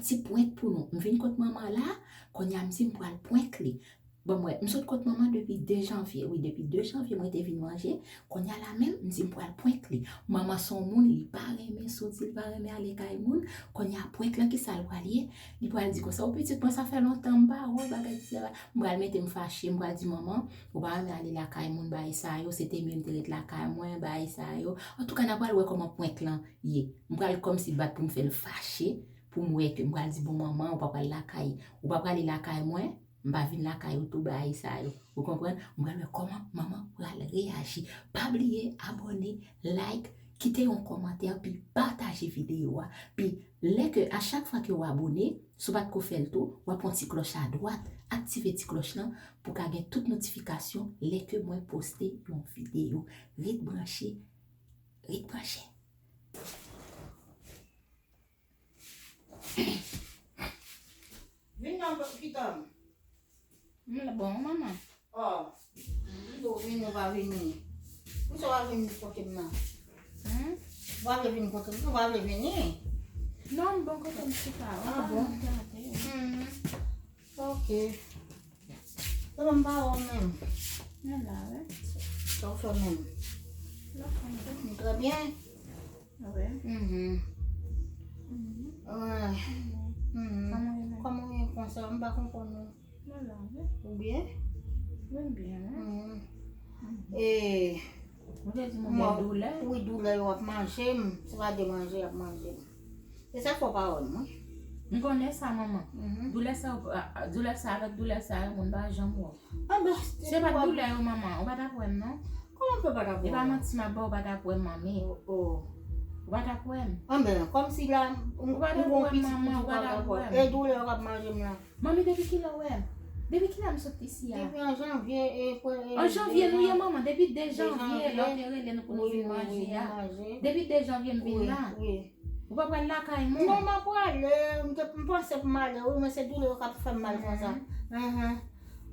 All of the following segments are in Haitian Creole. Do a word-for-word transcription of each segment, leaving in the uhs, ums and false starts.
ti prank pou nou. M vin kot manman la, kounye a m di m pral prank li. Bon, mwen, m sot kot manman depi de janvye. Wi, depi de janvye, mwen te vin manje. Kounye a la menm, m di m pral prank li. Manman se yon moun, li pa renmen soti, li pa renmen ale kay moun. Kounye a prank lan, kisa l pral ye? Li pral di konsa, o pitit mwen, sa fè lontan m pa wè w, bagay ti sa. M pral mete m fache, m pral di manman, ou pa renmen ale lakay moun, bagay sa yo, se te mye m te ret lakay mwen, bagay sa yo. Antouka, n a pral wè kòman prank lan ye. M pral kòmsi bat pou m fè l fache, pou m wè ke m pral di, bon manman, ou pa pral lakay, ou pa prale lakay mwen, m pa vin lakay ou tou, bagay sa yo. Ou konprann? M pral wè kòman manman pral reyaji. Pa bliye abòne, like, kite yon kòmantè, pi pataje videyo a. Pi lè ke a chak fwa ke w abòne, si w pa t ko fè l tou, w ap pran ti klòch a dwat, aktive ti klòch lan pou ka gen tout notifikasyon lè ke mwen poste yon videyo. Ret branche, ret branche. Vin nan pitit mwen. M la bon, manman. Oh, m di w vini, ou pa vini. Poukisa w pa vin kote m nan? Hmm? Ou pa vle vin kote m, ou pa vle vini? Non, m bon kote m chita. Ah, bon. Hmm. Ok. Yo ban m pawòl menm. Mwen la, wi. Sa w fè menm? Mwen trè byen. Wi. Mhm. Mhm. Wi. Mhm. Kòman w ye menm? Kòman w ye konsa? M pa konprann ou. Mwen la, wi. Ou byen? Mwen byen, wi. Mhm. E, ou te di mwen gen doulè? Wi, doulè yo ap manje m. Se pa de manje y ap manje m. E sa k fè w pa wè m, wi. M konnen sa, manman. Mhm. Doulè sa, a, a, doulè sa avèk doulè sa yo, moun pa janm wè w. Anben, se pa doulè yo, manman. Ou pa t ap wè m, non. Kòman w fè pa t ap wè m? E pa manti m ap ba w, ou pa t ap wè m, manmi. Oh, oh. Ou pa t ap wè m. Anben, kòmsi la, m, ou pa t ap wè m, manman, ou pa t ap wè m. E doulè yo k ap manje m la. Manmi, depi kilè w wè m? Depi kilè m sot isi a? Depi an janvye, e, e, an janvye nou ye, manman. Depi de janvye, lè w te rele nou pou nou vin manje a. Depi de janvye m vin la. Wi, wi. Ou pa pral lakay moun? Non, m ap prale. M te, m panse pou m ale, wi, men se doulè yo k ap fè m mal konsa. Mhm.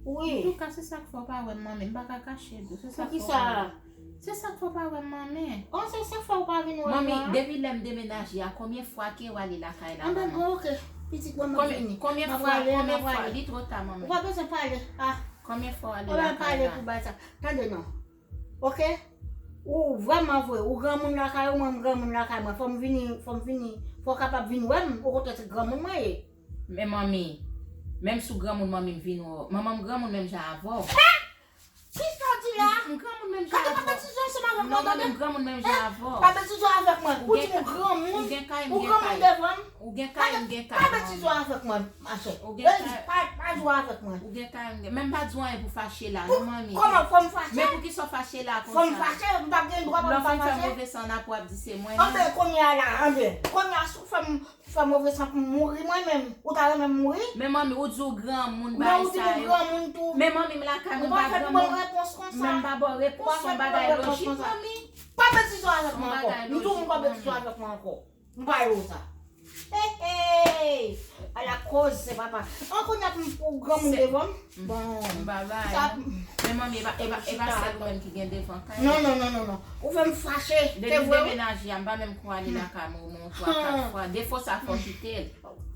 Wi. Antouka, se sa k fè w pa wè m, manmi. M pa ka kache di w. Se sa k fè w pa wè m. Poukisa? Se sa k fè w pa wè m, manmi. Oh, se sa k fè w pa vin wè m la? Manmi, depi lè m demenaje a, konbyen fwa ke w ale lakay la, manman? Anben, bon, ok. Pitit mwen, m ap vini. Konbyen fwa, konbyen fwa? Li twò ta, manmi. Ou pa bezwen pale. Ah. Konbyen fwa w ale lakay la? Ou pa pale pou bay sa. Tande non. Ok? Ou vrèman vre, ou granmoun lakay ou, mwen m granmoun lakay mwen. Fò m vini, fò m vini, fò w kapab vin wè m, okontrè se granmoun mwen ye. Men manmi, menm si w granmoun, manmi, m vin wè w. Manman m granmoun menm jan avè w. Kisa w di la? M granmoun menm jan avè w. Gade, pa betize ansanm avèk mwen, tande? Non, manmi, m granmoun menm jan avè w. Pa betize avèk mwen. Ou di m ou granmoun, ou granmoun devan m. Ou gen kay, m gen kay, manmi. Pa betize avèk mwen, machè. Ou gen kay. Pa, pa jwe avèk mwen. Ou gen kay, m gen. Men m pa di w anyen pou fache la, non, manmi. Kòman fò m fache? Men poukisa w fache la konsa? Fò m fache, m pa gen dwa pou m pa fache. Lè w fin fè move san, n ap w ap di se mwen menm. Anben, kounye a la, anben, kounye a si w fè m fè move san pou m mouri mwen menm. Ou ta renmen m mouri? Men manmi, ou di w granmoun, bagay sa yo. Men ou di m ou granmoun tou. Men manmi, m lakay mwen, m pa granmoun. Ou pa fè pou mwen repons konsa. Men m pa ba w repons, se yon bagay lojik, manmi. Pa betize avèk mwen ankò. M di w m pa betize avèk mwen ankò. M pale w sa. Hey, hey! Ala koze, papa. An kounye a pou m pou granmoun devan m. Bon. M pa bay. Men manmi, e pa, e pa, e pa sèl ou menm ki gen devan kay la. Non, non, non, non, non. Ou fè m fache. Depi m demenaje a, m pa menm ko ale lakay mwen omwen yon twa, kat fwa. Defo sa fò w kite l.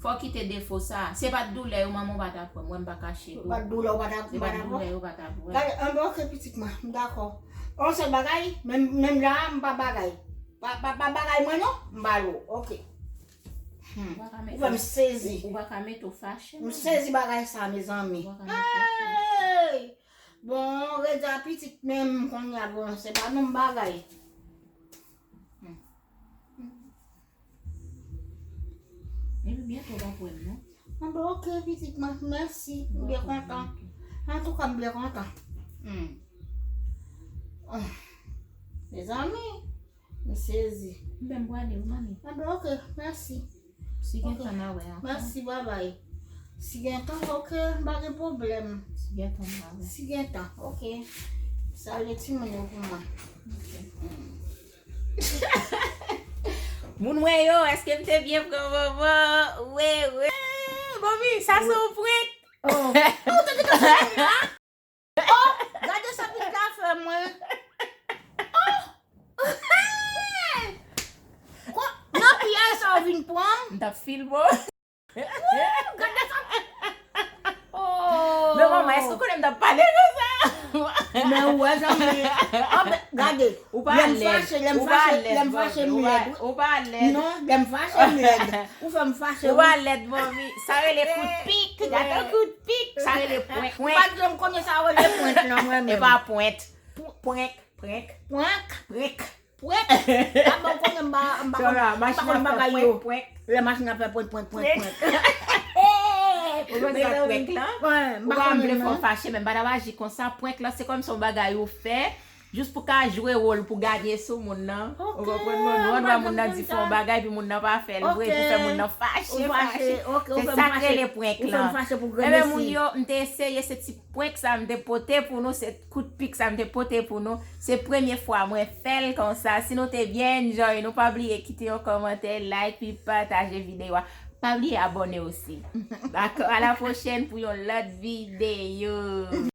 Fò w kite defo sa. Se pa t doulè yo, manman, ou pa t ap wè m. Wè m pa kache do. Se pa t doulè, ou pa t ap, ou pa t ap wè. Se pa t doulè yo, ou pa t ap wè. Gade, anben, ok, pitit mwen, m dakò. Yon sèl bagay, menm, menm la a, m pa bagay. Pa, pa, pa bagay mwen non, m ba l ou. Ok. Hmm. Ou fè m sezi. Ou pa ka mete w fache, manmi. M sezi bagay sa, mezanmi. Ou pa ka mete w fache. Hey! Bon, redi a pitit menm kounye a, bon, se pa menm bagay. Hmm. Epi byento w p ap wè m, non. Anben, ok, pitit mwen, mèsi. M byen kontan. Antouka, m byen kontan. Hmm. Ah. Mezanmi. M sezi. M menm pwale wi, manmi. Anben, ok, mèsi. Si gen tan n a wè ankò. Mèsi, babay. Si gen tan, ok, m pa gen pwoblèm. Si gen tan n a wè. Si gen tan, ok. Salye timoun yo pou mwen. Ok. Moun mwen yo, èske m te byen pran manman? Wi, wi. Manmi, sa se yon prank. Oh. Ou te gentan sou la? Oh, gade sa pitit la fè mwen. Oh! Nan pyèj sa w vin pran m? M t ap filme w. Gade sa. Oh. Men manman, èske w konnen m t ap pale konsa? Men ou wè, zanmi. An, men, gade. Ou pa lèd. Lè m fache, lè m fache, lè m fache, m lèd. Ou pa lèd. Non, lè m fache, m lèd. Ou fè m fache. Ou pa lèd, manmi. Sa rele kout pik. Gade kout pik. Sa rele prank. Ou pa janm konnen sa rele prank, non, mwen menm. E pa prank. Prank. Prank. Prank. Prank. Prank. Apa w konnen m pa, m pa konn, m pa konn bagay yo. Prank. Lè machin ap fè prank, prank, prank, prank. Ou konn sa prank lan? Ou pa vle fè w fache, men m pa t ap aji konsa. Prank lan, se kòmsi yon bagay ou fè, jis pou ka jwe wòl, pou gade sou moun nan. Ou konprann mwen? Nou wè moun nan di fè yon bagay, epi moun nan pa fè l vre, pou fè moun nan fache, fache. Se sa k rele prank lan. Enben, moun yo, m te eseye, se ti prank sa m te pote pou nou, se kout pik sa m te pote pou nou. Se premye fwa mwen fè l konsa. Si nou te byen enjoy, nou pa bliye kite yon kòmantè, like, pi pataje videyo a. Pa bliye abòne osi. Dakò, a la pwochèn pou yon lòt videyo.